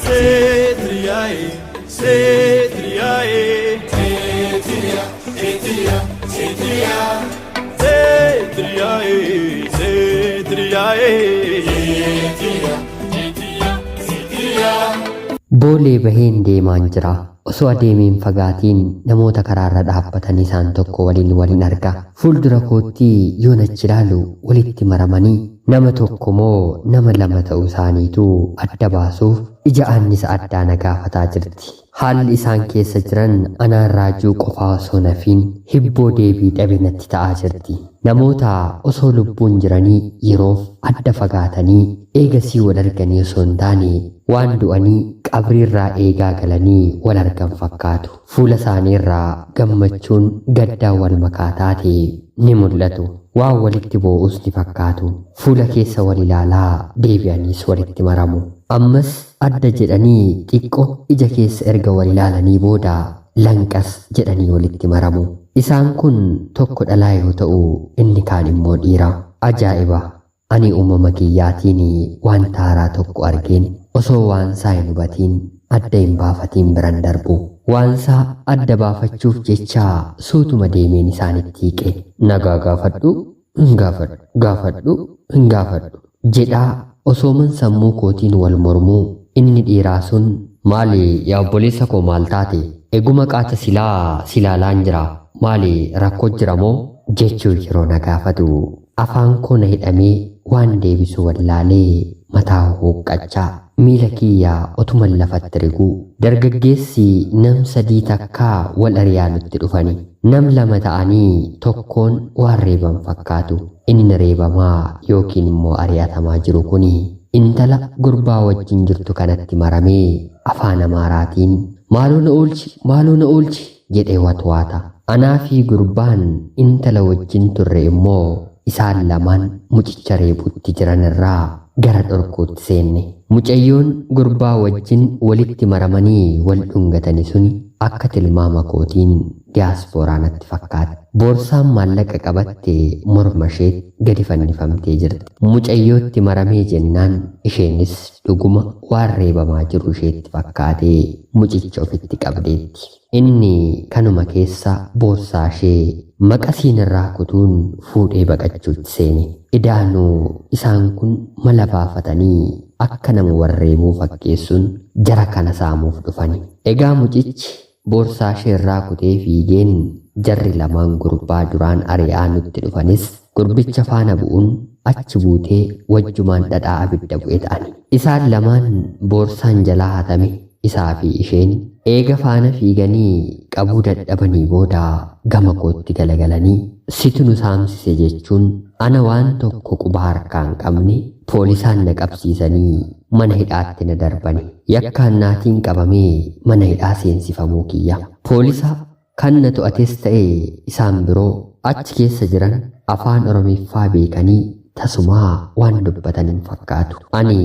Setriyae, Setriyae, Setria, Setria, Setria, Setriyae, Setriyae, Setria, Setria, Setria. Boolee baheen deemaan jira. Osoo adeemeen fagaatiin namoota karaarra dhaabbatan isaan tokko waliin waliin arga. Fuuldura kootti yoon achi ilaalu walitti maramanii nama tokko moo nama lama ta'uu isaaniitu adda baasuuf ija annisa addaa na gaafataa jirti. Haalli isaan keessa jiran anaan raajuu qofaa osoo nafiin hibboo deebii dhabe natti ta'aa jirti. Namoota osoo lubbuun jiranii yeroof adda fagaatanii eegasii wal arganii osoo hin taane waan du'anii qabriirraa eegaa galanii wal argan fakkaatu. Fuula isaaniirraa gammachuun gaddaan wal makaa taate ni mul'atu. Waan walitti boo'us ni fakkaatu. Fuula keessa wal ilaalaa deebi'aniis walitti maramu. Ammas adda jedhanii xiqqoo ija keessa erga wal ilaalanii booda lanqas jedhanii walitti maramu. Isaan kun tokko dhalaa yoo ta'u inni kaan immoo dhiira. Ajaa'iba! Ani uumama kiyyaatiin wanta haaraa tokko argeen osoo waan isaa hin hubatiin adda hin baafatiin biran darbu. Waan isaa adda baafachuuf jecha suutuma deemeen isaanitti hiiqe. Nagaa gaafadhu, hin gaafadhu, gaafadhu, hin gaafadhu jedhaa osooman sammuu kootiin wal mormuu inni dhiiraa sun maali yaa obboleessa koo maal taate? Eguma qaata silaa silaalaan jira. Maali rakkoo jira moo? Jechuu yeroo na gaafatu afaan koo na hidhamee waan deebisu wallaalee mataa huuqqachaa miila kiyyaa otuman lafatti riguu dargaggeessi nam sadii takkaa wal ari'aa nutti dhufani. Nam lama ta'anii tokkoon waan reeban fakkaatu. Inni reebamaa yookiin immoo ari'atamaa jiru kuni intala gurbaa wajjin jirtu kanatti maramee afaan Amaaraatiin maaloo na oolchi, maaloo na oolchi jedhee watwaata. Anaa fi gurbaan intala wajjin turre immoo isaan lamaan mucicha reebuutti jiran irraa gara dhorkuutti seenne. Mucayyoon gurbaa wajjin walitti maramanii wal dhungatani suni akka tilmaama kootiin diyaaspooraa natti fakkaata. Boorsaan maallaqa qabatte morma isheetti gadi fannifamtee jirti. Mucayyootti maramee jennaan isheenis dhuguma waan reebamaa jiru isheetti fakkaatee mucicha ofitti qabdeetti. Inni kanuma keessa boorsaa ishee maqasiin irraa kutuun fuudhee baqachuutti seene. Idaanuu isaan kun mala baafatanii akka nama warreebuu fakkeessuun jara kana saamuuf dhufani. Egaa mucichi boorsaa ishee irraa kutee fiigeen jarri lamaan gurbaa duraan ari'aa nutti dhufanis gurbicha faana bu'uun achi buutee wajjumaan dhadhaa abidda bu'e ta'ani. Isaan lamaan boorsaan jalaa hatame isaa fi isheen eega faana fiiganii qabuu dadhabanii booda gama kootti galagalanii situ nu saamsise jechuun ana waan tokko quba harkaa hin qabne poolisaan na qabsiisanii mana hidhaatti na darbani. Yakkaan naatiin qabamee mana hidhaa seensifamuu kiyya. Poolisa kan na to'ates ta'e isaan biroo achi keessa jiran afaan Oromiffaa beekanii tasumaa waan dubbatan hin fakkaatu. Ani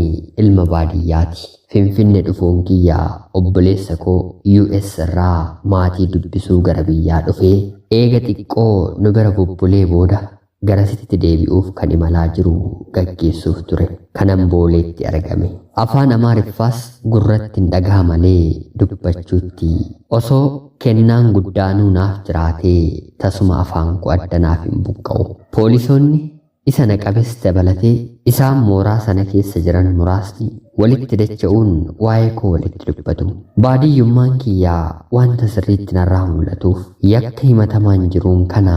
ilma baadiyyaati. Finfinne dhufuun kiyya obboleessa koo US irraa maatii dubbisuu gara biyyaa dhufee eega xiqqoo nu bira bubbulee booda garasitti deebi'uuf kan imalaa jiru gaggeessuuf ture. Kanan Booleetti argame. Afaan Amaariffaas gurratti hin dhagaha malee dubbachuutti osoo kennaan guddaanuu naaf jiraatee tasuma afaan koo adda naaf hin buqqa'u. Poolisoonni isa na qabes dabalatee isaan mooraa sana keessa jiran muraasni walitti dacha'uun waa'ee koo walitti dubbatu. Baadiyyummaan kiyyaa wanta sirriitti narraa mul'atuuf yakka himatamaan jiruun kana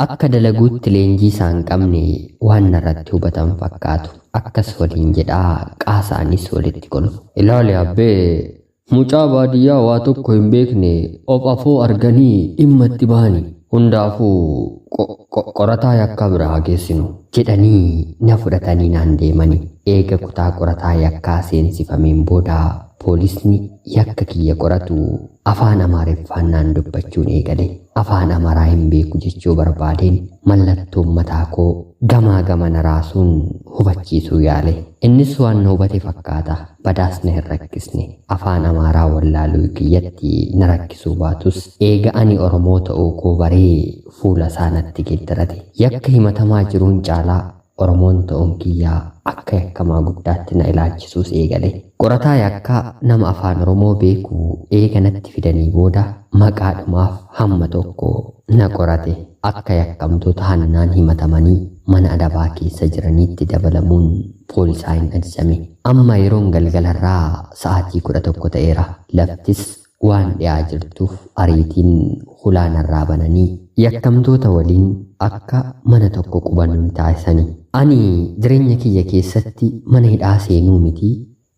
akka dalaguutti leenjii isaan qabne waan narratti hubatan fakkaatu. Akkas waliin jedhaa qaasaanis walitti kolfu. Ilaali abbee, mucaa baadiyyaa waa tokko hin beekne of afoo arganii dhimma itti bahani. Hundaafuu qorataa yakkaa bira haa geessinu jedhanii na fudhatanii naan deemani. Eega kutaa qorataa yakkaa seensifameen booda poolisni yakka kiyya qoratu afaan Amaariffaan naan dubbachuun eegale. Afaan Amaaraa hin beeku jechuu barbaadeen mallattoon mataa koo gamaa gamana raasuun hubachiisuu yaale. Innis waan na hubate fakkaata. Badaas na hin rakkisne. Afaan Amaaraa wallaaluu kiyyatti na rakkisuu baatus eega ani Oromoo ta'uu koo baree fuula isaa natti geeddarate. Yakka himatamaa jiruun caalaa Oromoon ta'uun kiyyaa akka yakkamaa guddaatti na ilaalchisuus eegale. Qorataa yakkaa nama afaan Oromoo beeku eega natti fidanii booda maqaadhumaaf hamma tokko na qorate. Akka yakkamtoota hannaan himatamanii mana adabaa keessa jiraniitti dabalamuun poolisaa hin ajajame. Amma yeroon galgalarraa sa'aatii 11 ta'eera. Laftis waan dhiyaa jirtuuf ariitiin hulaanarraa bananii yakkamtoota waliin akka mana tokko qubannu ni taasisani. Ani jireenya kiyya keessatti mana hidhaa seenuu miti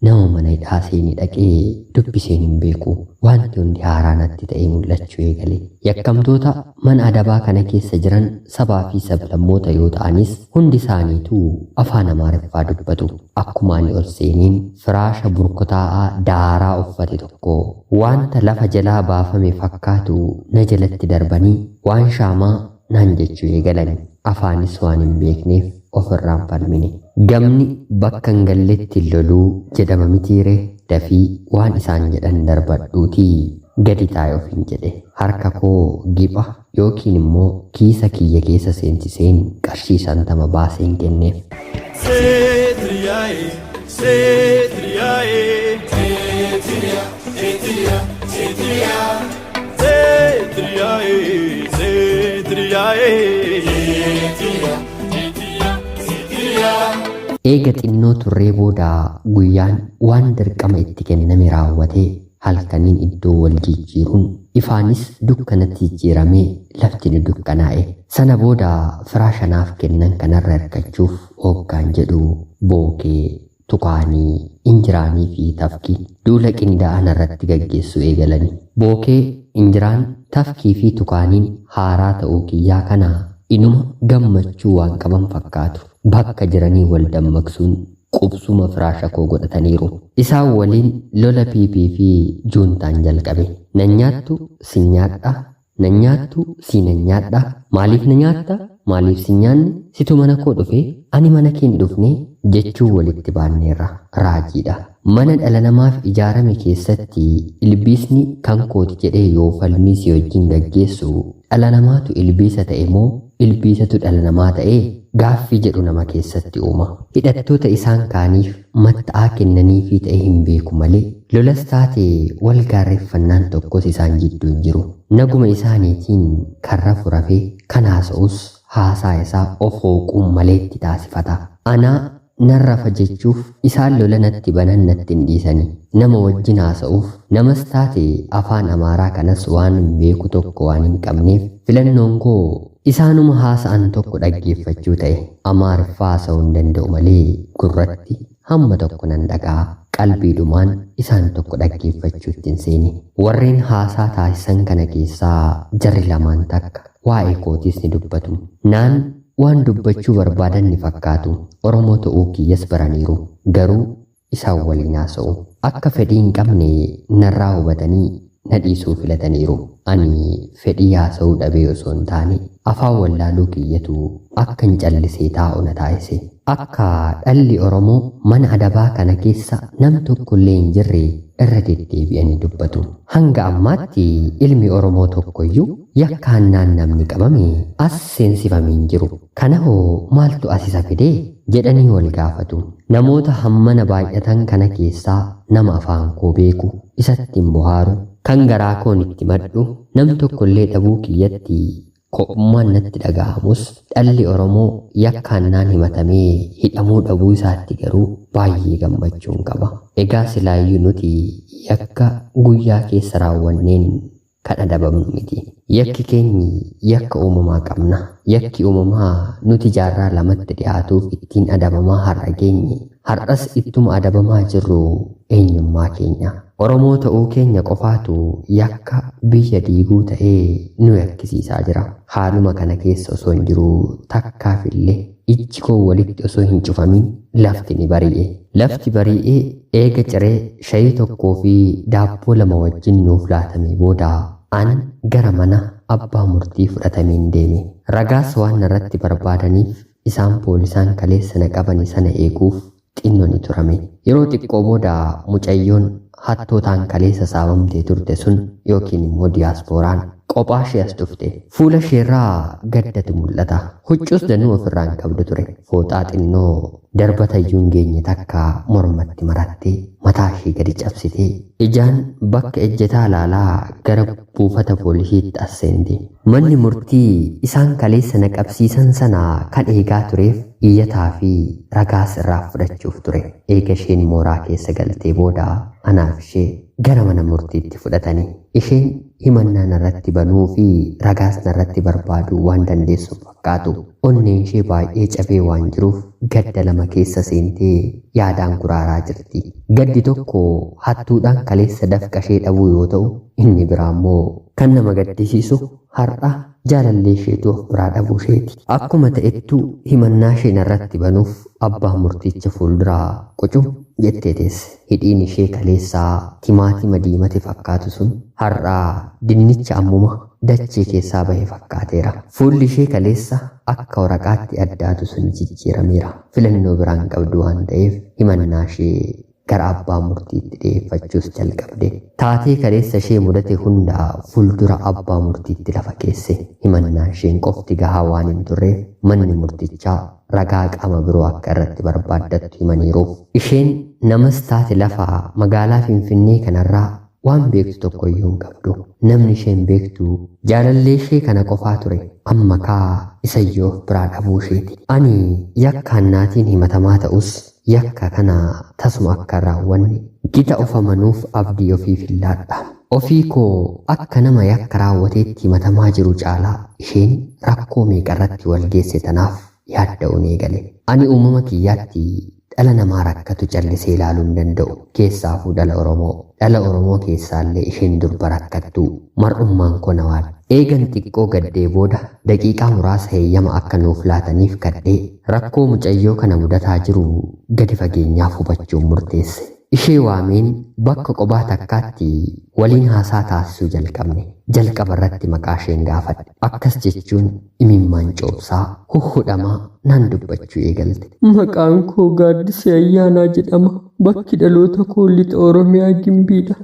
nama mana hidhaa seenee dhaqee dubbiseen hin beeku. Wanti hundi haaraa natti ta'ee mul'achuu eegale. Yakkamtoota mana adabaa kana keessa jiran sabaa fi sablammoota yoo ta'anis hundi isaaniituu afaan Amaariffaa dubbatu. Akkuma ani ol seeniin firaasha burkutaa'aa daaraa uffate tokko wanta lafa jalaa baafame fakkaatu na jalatti darbanii waan shaamaa naan jechuu eegalan. Afaanis waan hin beekneef ofirraan falmine. Gamni bakka hin galletti loluu jedhama mitiire dafii waan isaan jedhan darbadhuutii gadi taa'e ofiin jedhe. Harka koo gipha yookiin immoo kiisa kiyya keessa seensiseen qarshii 50 baaseen kenneef. Setriyae, setriyae, setriya, setriya, setriya, setriyae, setriyae, setriya, setriya, setriya. Eega xinnoo turree booda guyyaan waan dirqama itti kenname raawwatee halkaniin iddoo wal jijjiiruun ifaanis dukkanatti jijjiiramee lafti ni dukkanaa'e. Sana booda firaasha naaf kennan kanarra hirkachuuf hoggaan jedhu bookee, tukaanii, injiraanii fi tafkii duula qindaa'an irratti gaggeessuu eegalani. Bookee, injiraan, tafkii fi tukaaniin haaraa ta'uu kiyyaa kana inuma gammachuu waan qaban fakkaatu. Bakka jiranii wal dammaqsuun qubsuma firaasha koo godhataniiru. Isaan waliin lola piipii fi juuntaan jalqabe. Nan nyaattu si nyaadha, nan nyaattu si nan nyaadha, maaliif na nyaatta, maaliif si nyaanne, situ mana koo dhufe, ani mana kee hin dhufne jechuu walitti baanneerra. Raajiidha. Mana dhala namaaf ijaarame keessatti ilbiisni kan kooti jedhee yoo falmii si wajjin gaggeessu dhala namaatu ilbiisa ta'e moo ilbiisatu dhala namaa ta'e gaaffii jedhu nama keessatti uuma. Hidhattoota isaan kaaniif matta'aa kennaniifii ta'e hin beeku malee lolas taate wal gaarreeffannaan tokkos isaan jidduu hin jiru. Naguma isaaniitiin kan rafu rafee kan haasa'us haasaa isaa of hooquun maleetti taasifata. Anaa nan rafa jechuuf isaan lola natti banan natti hin dhiisani. Nama wajjin haasa'uuf namas taate afaan Amaaraa kanas waan hin beeku tokko waan hin qabneef filannoon koo isaanuma haasa'an tokko dhaggeeffachuu ta'e. Amaariffaa haasa'uu hin danda'u malee gurratti hamma tokko nan dhaga'a. Qalbiidhumaan isaan tokko dhaggeeffachuutti hin seene. Warreen haasaa taasisan kana keessaa jarri lamaan takka waa'ee kootiis ni dubbatu. Naan waan dubbachuu barbaadan ni fakkaatu. Oromoo ta'uu kiyyas baraniiru. Garuu isaan waliin haasa'u. Akka fedhii hin qabne narraa hubatanii na dhiisuu filataniiru. Ani fedhii haasa'uu dhabee osoo hin taane afaan wallaaluu kiyyatu akka hin callisee taa'u na taasise. Akka dhalli Oromoo mana adabaa kana keessa nam tokkollee hin jirre irra deddeebi'anii dubbatu. Hanga ammaatti ilmi Oromoo tokkoyyuu yakka hannaan namni qabame as seensifamee hin jiru. Kana hoo maaltu as isa fidee jedhanii wal gaafatu. Namoota hammana baay'atan kana keessaa nama afaan koo beeku isatti hin bohaaru kan garaa koon itti madhu nam tokkollee dhabuu kiyyatti kophummaan natti dhaga'amus dhalli Oromoo yakka hannaan himatamee hidhamuu dhabuu isaatti garuu baay'ee gammachuun qaba. Egaa silaayyuu nuti yakka guyyaa keessa raawwanneen kan adabamnu miti. Yakki keenyi yakka uumamaa qabna. Yakki uumamaa nuti jaarraa lamatti dhiyaatuuf ittiin adabamaa har'a geenye. Har'as ittuma adabamaa jirru eenyummaa keenya. Oromoo ta'uu keenya qofaatu yakka biyya diiguu ta'ee nu yakkisiisaa jira. Haaluma kana keessa osoo hin jiruu takkaaf illee ijji koo walitti osoo hin cufamin lafti ni bari'e. Lafti bari'ee eega ciree shayii tokkoo fi daabboo lama wajjin nuuf laatamee booda an gara mana abbaa murtii fudhatameen deeme. Ragaas waan narratti barbaadaniif isaan poolisaan kaleessa na qabani sana eeguuf xinnoo ni turame. Yeroo xiqqoo booda mucayyoon hattootaan kaleessa saamamtee turte sun yookiin immoo diyaaspooraan Qophaa ishee as dhufte. Fuula isheerraa gaddatu mul'ata. Huccuus danuu ofirraa hin qabdu ture. Fooxaa xinnoo darbata iyyuu hin geenye takka mormatti marattee mataa ishee gadi cabsitee ijaan bakka ejjetaa ilaalaa gara buufata poolisiitti as seente. Manni murtii isaan kaleessa na qabsiisan sana kan eegaa tureef iyyataa fi ragaas irraa fudhachuuf ture. Eega isheen mooraa keessa galtee booda anaaf ishee gara mana murtiitti fudhatanii isheen himannaa narratti banuu fi ragaas narratti barbaaduu waan dandeessu fakkaatu. Onneen ishee baay'ee cabee waan jiruuf gadda lama keessa seentee yaadaan guraaraa jirti. Gaddi tokko hattuudhaan kaleessa dafqa ishee dhabuu yoo ta'u, inni biraa immoo kan nama gaddisiisu har'a jaalallee isheetu of biraa dhabuu isheeti. Akkuma ta'ettuu himannaa ishee narratti banuuf abbaa murticha fuulduraa qucum jettee teesse. Hidhiin ishee kaleessaa timaatima diimate fakkaatu sun har'a dinnicha ammuma dachee keessaa bahe fakkaateera. Fuulli ishee kaleessa akka waraqaatti addaatu sun jijjiirameera. Filannoo biraan qabdu waan ta'eef himannaa ishee gara abbaa murtiitti dhiyeeffachuus jalqabde. Taatee kaleessa ishee mudate hundaa fuuldura abbaa murtiitti lafa keesse. Himannaa isheen qofti gahaa waan hin turreef manni murtichaa ragaa qaama biroo akka irratti barbaaddattu himaniiruuf. Isheen namas taate lafa magaalaa Finfinnee kanarraa waan beektu tokko iyyuu hin qabdu. Namni isheen beektu jaalallee ishee kana qofaa ture. Amma kaa isayyoo of biraa dhabuu isheeti. Ani yakkaan naatiin himatamaa ta'us yakka kana tasuma akka hin raawwanne gita of amanuuf abdii ofiif hin laadha. Ofii koo akka nama yakka raawwateetti himatamaa jiru caalaa isheen rakkoo meeqarratti wal geesse tanaaf yaadda'uun eegale. Ani uumama kiyyaatti dhala namaa rakkatu callisee ilaaluu hin danda'u. Keessaafuu dhala Oromoo. Dhala Oromoo keessaallee isheen durba rakkattu mar'ummaan koo na waadha. Eegan xiqqoo gaddee booda daqiiqaa muraasa heeyyama akka nuuf laataniif kadhee rakkoo mucayyoo kana mudataa jiru gadi fageenyaaf hubachuun murteesse. Ishee waameen bakka qobaa takkaatti waliin haasaa taasisuu jalqabne. Jalqaba irratti maqaa isheen gaafadhe. Akkas jechuun imimmaan coobsaa huhudhamaa naan dubbachuu eegalte. Maqaan koo Gaaddisee Ayyaanaa jedhama. Bakki dhaloota koo lixa Oromiyaa Gimbiidha.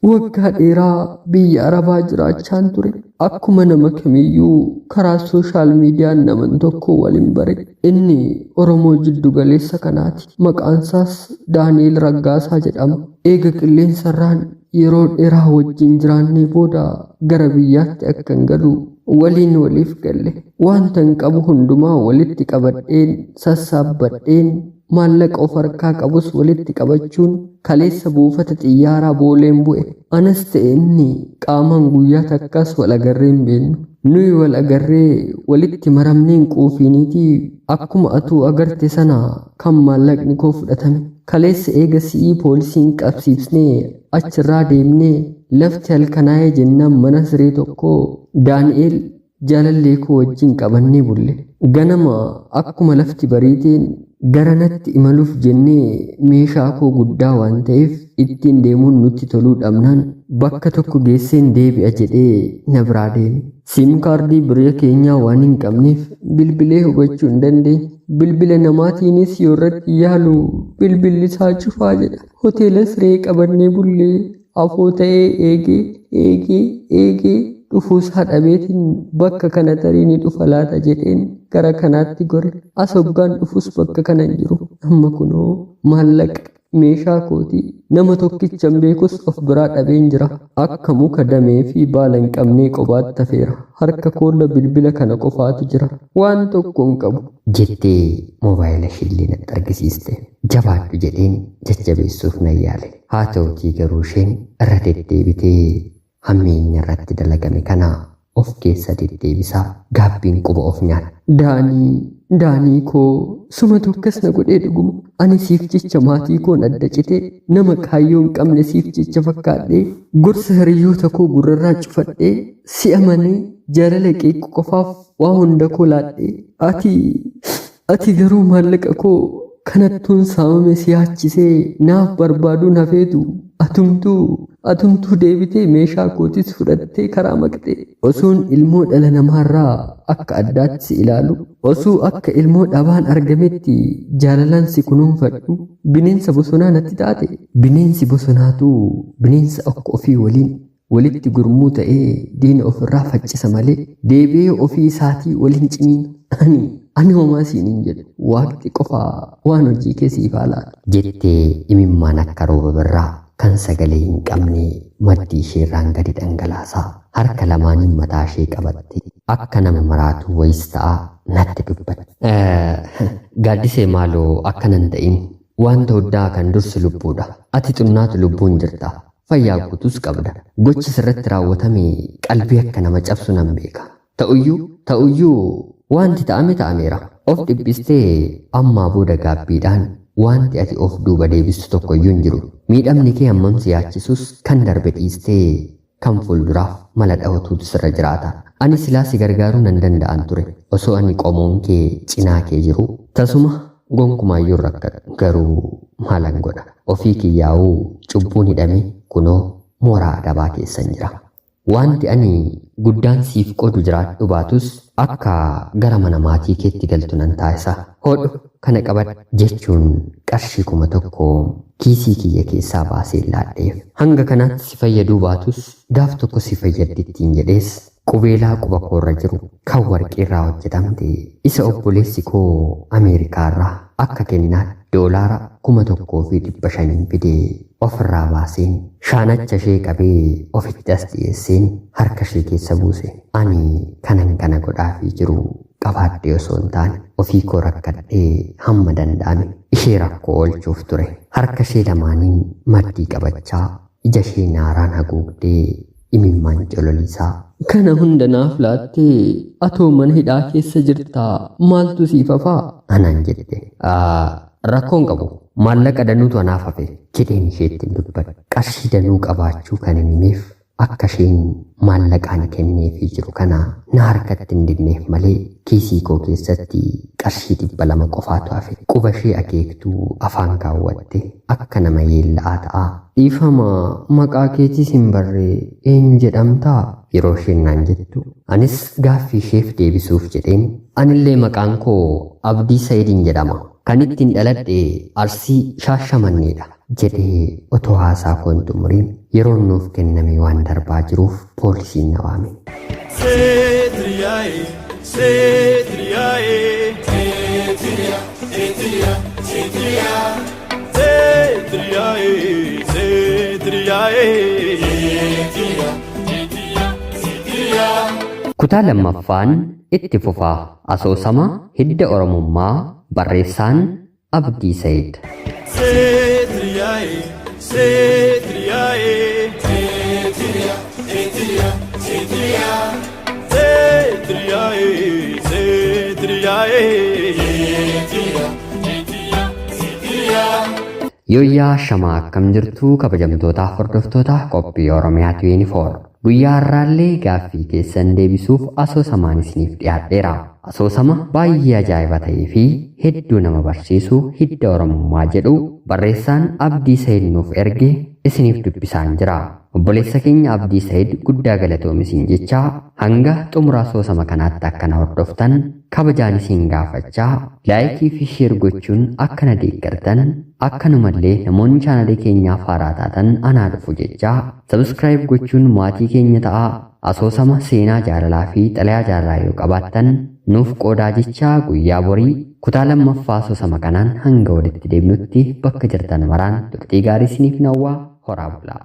Waggaa dheeraa biyya Arabaa jiraachaan ture. Akkuma nama kamiyyuu karaa sooshaal miidiyaan naman tokko waliin bare. Inni Oromoo jiddu galeessa kanaati. Maqaan isaas Daani'el Raggaasaa jedhama. Eega qilleensarraan yeroo dheeraa wajjin jiraannee booda gara biyyaatti akkan galu waliin waliif galle. Wanta hin qabu hundumaa walitti qabadheen sassaabbadheen maallaqa of harkaa qabus walitti qabachuun kaleessa buufata xiyyaaraa booleen bu'e. Anas ta'e inni qaamaan guyyaa takkaas wal agarree hin beeknu. Nuyi wal agarree walitti maramneen quufiiniitii akkuma atuu agarte sana kan maallaqni koo fudhatame. Kaleessa eega si'ii poolisiin qabsiifnee achirraa deemnee lafti halkanaa'ee jennaan mana siree tokkoo Daani'el jaalallee koo wajjin qabannee bulle. Ganama akkuma lafti bariiteen gara natti imaluuf jennee meeshaa koo guddaa waan ta'eef ittiin deemuun nutti toluu dhabnaan bakka tokko geesseen deebi'a jedhee na biraa deeme. Siim kaardii biyya keenyaa waan hin qabneef bilbilee hubachuu hin dandeenye. Bilbila namaatiinis yoo irratti yaalu bilbilli isaa cufaa jedha. Hoteela siree qabannee bullee afoo ta'ee eegee eegee eegee dhufuusaa dhabeetiin bakka kana tarii ni dhufa laata jedheen gara kanaatti gore. As hoggaan dhufus bakka kana hin jiru. Amma kunoo maallaqa meeshaa kootii nama tokkicha hin beekus of biraa dhabeen jira. Akka muka damee fi baala hin qabnee qobaatti hafeera. Harka koolla bilbila kana qofaatu jira. Waan tokko hin qabu. Jettee moobaayila isheellee natti argisiiste. Jabaadhu jedheen jajjabeessuuf nan yaale. Haa ta'utii garuu isheen irra deddeebitee hammeenya irratti dalagame kana of keessa deddeebisaa gaabbiin quba of nyaata. Daanii, Daanii koo suma tokkos na godhee dhuguma. Ani siif jecha maatii koon adda citee nama kaayyoo hin qabne siif jecha fakkaadhee gorsa hiriyoota koo gurrarraa cufadhee si amanee jaalala qeequ qofaaf waa hunda koo laadhee ati ati garuu maallaqa koo kanattuun saamame si yaachisee naaf barbaaduun hafeetu atumtuu atumtuu deebitee meeshaa kootis fudhattee karaa maqxee osoon ilmoo dhala namaarraa akka addaatti si ilaalu osoo akka ilmoo dhabaan argametti jaalalaan si kunuunfadhu bineensa bosonaa natti taate bineensi bosonaatu bineensa akka ofii waliin Walitti gurmuu ta'ee diina ofirraa faccisa malee deebi'ee ofii isaatii wal hin ciniinu. Ani homaa siin hin jedhu. Waaqni qofa waan hojii kee siif haa laatu. Jettee imimmaan akka rooba birraa kan sagalee hin qabne maddii isheerraan gadi dhangalaasaa harka lamaaniin mataa ishee qabatte akka nama maraatu wayis ta'a natti dubbatte. Gaaddisee maaloo akkana hin ta'in wanta hundaa kan dursu lubbuudha. Ati xinnaatu lubbuun jirta. Fayyaa guutuus qabda. Gochi sirratti raawwatame qalbii akka nama cabsu nan beeka. Ta'uyyuu wanti ta'ame ta'ameera. Of dhiphistee ammaa booda gaabbiidhaan wanti ati of duuba deebistu tokko iyyuu hin jiru. Miidhamni kee hammam si yaachisus kan darbe dhiistee kan fuulduraaf mala dhawatuutu sirra jiraata. Ani silaa si gargaaruu nan danda'an ture. Osoo ani qomoon kee cinaa kee jiru tasuma gonkumaayyuu hin rakkadhu. Garuu maalan godha? Ofii kiyyaa'uu cubbuun hidhame kunoo mooraa adabaa keessan jira. Wanti ani guddaan siif qoodu jiraadhu baatus akka gara mana maatii keetti galtu nan taasisa. Hodhu kana qabadhu jechuun qarshii 1000 kiisii kiyya keessaa baasee laadheef. Hanga kanaatti si fayyaduu baatus gaaf tokko si fayyaddi ittiin jedhees qubeelaa quba koorra jiru kan warqiirraa hojjetamte isa obboleessi koo Ameerikaarraa akka kennaatti doolaara 1500 fidee ofirraa baaseen shaanacha ishee qabee ofitti as dhiyeesseen harka ishee keessa buuse. Ani kanan kana godhaafii jiru qabaadhee osoo hin taane ofii koo rakkadhee hamma danda'ame ishee rakkoo oolchuuf ture. Harka ishee lamaaniin maddii qabachaa ija ishee naaraan haguugdee imimmaan cololiisaa. Kana hunda naaf laattee atoo mana hidhaa keessa jirtaa maaltu siif hafaa? Anaan jette. Rakkoon qabu maallaqa danuutu anaaf hafe jedheen isheetti dubbadhe. Qarshii danuu qabaachuu kan hin himeef akka isheen maallaqaan kenneefii jiru kana na harkatti hin didneef malee kiisii koo keessatti qarshii 200 qofaatu hafe. Quba ishee akeektuu afaan kaawwatte akka nama yeella'aa ta'a. Dhiifama maqaa keetis hin barree eenyu jedhamtaa? Yeroo isheen naan jettu anis gaaffii isheef deebisuuf jedheen anillee maqaan koo Abdii Sa'idiin jedhama. Kan ittiin dhaladhe Arsii Shaashamanneedha jedhee otoo haasaa koo hin xumuriin yeroon nuuf kenname waan darbaa jiruuf poolisiin na waame. Seetriyaa'e seetriyaa'e seetriya seetriya seetriya seetriyaa'e seetriyaa'e seetriya seetriya seetriya. Kutaa lammaffaan itti fufaa asoosama hidda Oromummaa barreessaan Abdii Sa'iid. Seetriyaa'e seetriyaa'e seetriya seetriya seetriya seetriyaa'e seetriyaa'e seetriya seetriya seetriya. Yooyyaa shamaa akkam jirtu kabajamtootaaf hordoftoota qophii Oromiyaa 24. Guyyaa har'aallee gaaffii keessan deebisuuf asoosamaan isiniif dhiyaadheera. Asoosama baay'ee ajaa'iba ta'ee fi hedduu nama barsiisu hidda Oromummaa jedhu barreessaan Abdii Sa'iid nuuf erge isiniif dubbisaan jira. Obboleessa keenya Abdii Sa'iid guddaa galatoomi isin jechaa hanga xumura asoosama kanaatti akkana hordoftan kabajaan isin gaafachaa laayikii fi sheer gochuun akkana deeggartan akkanumallee namoonni chaanalee keenyaaf haaraa taatan anaa dhufu jechaa sabskraayib gochuun maatii keenya ta'aa. Asoosama seenaa jaalalaa fi xalayaa jaalalaa yoo qabaattan nuuf qoodaa jechaa guyyaa borii kutaa lammaffaa asoosama kanaan hanga walitti deebinutti bakka jirtan maraan turtii gaarii isiniif hawwaa horaa bulaa.